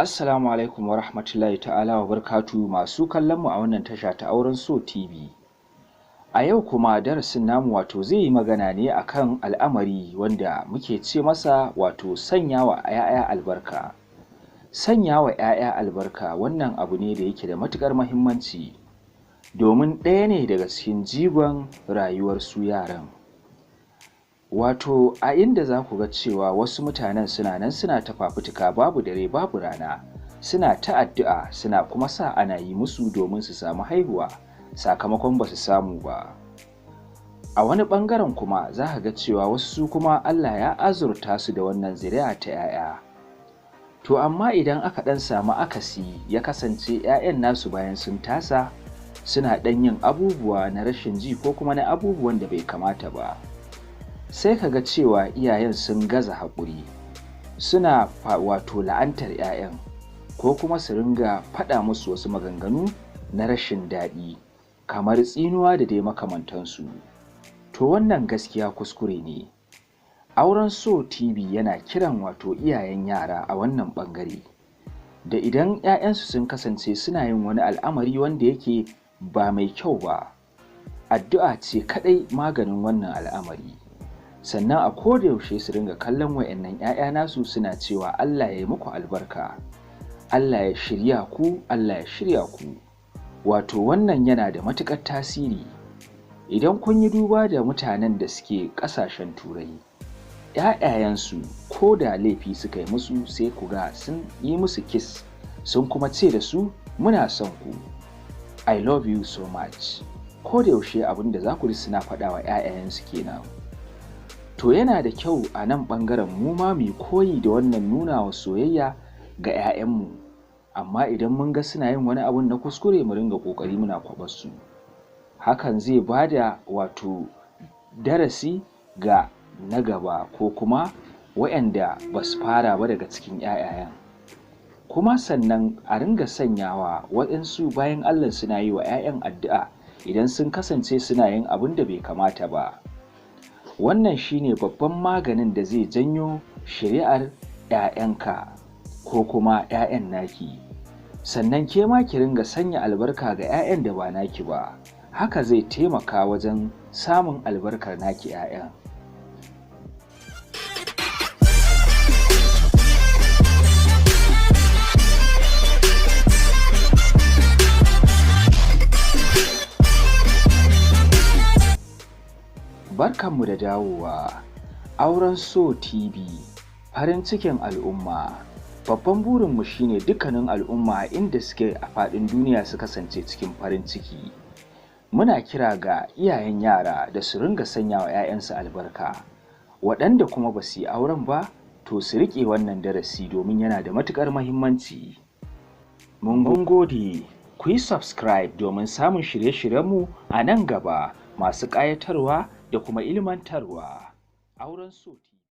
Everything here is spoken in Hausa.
Assalamu alaikum wa rahmatullahi ta'ala wa barkatu masu kallon mu a wannan tasha ta Auren So TV. A yau kuma darasin namu wato zai yi magana ne akan al'amari wanda muke ce masa wato sanya wa 'ya'ya albarka. Sanya wa 'ya'ya albarka wannan abu ne da yake da matuƙar muhimmanci domin ɗaya ne daga cikin jigon rayuwar su yaran. Wato a inda za ku ga cewa wasu mutanen suna nan suna ta fafutuka babu dare babu rana, suna ta addu'a suna kuma sa ana yi musu domin su samu haihuwa sakamakon ba su samu ba. A wani ɓangaren kuma za ka ga cewa wasu su kuma Allah ya azurta su da wannan zuri'a ta 'ya'ya. To amma idan aka ɗan samu akasi ya kasance 'ya'yan nasu bayan sun tasa suna ɗan yin abubuwa na rashin ji ko kuma na abubuwan da bai kamata ba. Sai ka ga cewa iyayen sun gaza haƙuri, suna wato la'antar 'ya'yan ko kuma su ringa faɗa musu wasu maganganu na rashin daɗi kamar tsinuwa da dai makamantansu. To wannan gaskiya kuskure ne. Auren So TV yana kiran wato iyayen yara a wannan ɓangare da idan 'ya'yansu sun kasance suna yin wani al'amari wanda yake ba mai kyau ba, addu'a ce kaɗai maganin wannan al'amari. Sannan a koda yaushe su ringa kallon wa'annan 'ya'ya nasu suna cewa Allah ya yi muku albarka, Allah ya shirya ku, Allah ya shirya ku. Wato wannan yana da matuƙar tasiri. Idan kun yi duba da mutanen da suke ƙasashen Turai, 'ya'yayensu ko da laifi suka yi musu sai ku ga sun yi musu kiss, sun kuma ce da su muna son ku, I love you so much. Ko da yaushe abin da za ku ji suna faɗa wa 'ya'yayensu kenan. To yana da kyau a nan ɓangaren mu ma mu koyi da wannan nuna wa soyayya ga 'ya'yanmu, amma idan mun ga suna yin wani abun na kuskure mu ringa ƙoƙari muna kwaɓar su. Hakan zai ba da wato darasi ga na gaba ko kuma waƴanda ba su fara ba daga cikin 'ya'yayen. Kuma sannan a ringa sanyawa waɗansu bayan Allah suna yi wa 'ya'yan addu'a idan sun kasance suna yin abun da bai kamata ba. Wannan shine babban maganin da zai janyo shari'ar 'ya'yanka ko kuma 'ya'yan naki. Sannan ke ma ki ringa sanya albarka ga 'ya'yan da ba naki ba. Haka zai taimaka wajen samun albarkar naki 'ya'yan. Barkanmu da dawowa Auren So TV, farin cikin al'umma. Babban burinmu shine dukkanin al'umma inda suke a faɗin duniya su kasance cikin farin ciki. Muna kira ga iyayen yara da su ringa sanya wa 'ya'yansu albarka. Waɗanda kuma ba su yi auren ba, to su riƙe wannan darasi domin yana da matuƙar muhimmanci. Mun gode, ku yi subscribe domin samun shirye-shiryenmu a nan gaba masu ƙayatarwa da kuma ilmantarwa. Auren So TV.